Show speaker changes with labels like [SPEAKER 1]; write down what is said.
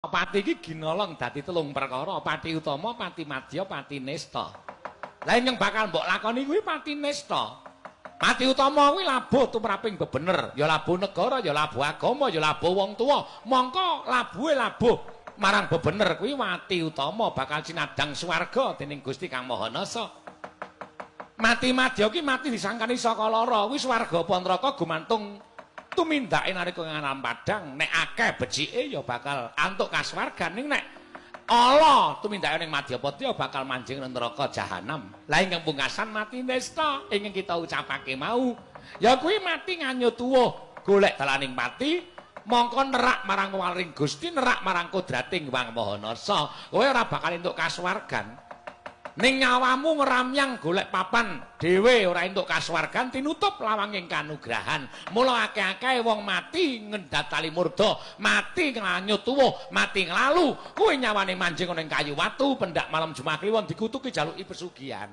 [SPEAKER 1] Pati iki ginolong dadi telung perkara, pati utama, pati madya, pati nista. Lah ingkang bakal mbok lakoni kuwi pati nista. Pati utama kuwi labuh tumraping bebener, ya labuh negara, ya labuh agama, ya labuh wong tuwa. Mongko labuhe labuh marang bebener kuwi wati utama bakal sinadang swarga dening Gusti Kang Maha Nasa. Mati madya ki mati disangkani saka lara, kuwi swarga apa neraka gumantung tumindake nalika ngalam padhang. Nek akeh becike ya bakal antuk kasuwargan, ning nek ala tumindake ning madyapati ya bakal manjing nang neraka jahanam. Lah ingkang pungkasan mati nista ingkang kita ucapake mau ya kuwi mati nganyut tuwuh golek dalaning pati, mongko nerak marang wewaring Gusti, nerak marang kodrating Hyang Maha Nasa. Kowe ora bakal entuk kasuwargan. Ning nyawamu ngramyang golek papan dhewe ora entuk kasuwargan, tinutup lawanging kanugrahan. Mula akeh-akeh wong mati ngendat tali murda, mati nglanyut tuwuh, mati nglalu, kuwi nyawane manjing ana ing kayu watu pendak malam Jumat Kliwon dikutuki jaluki pesugihan.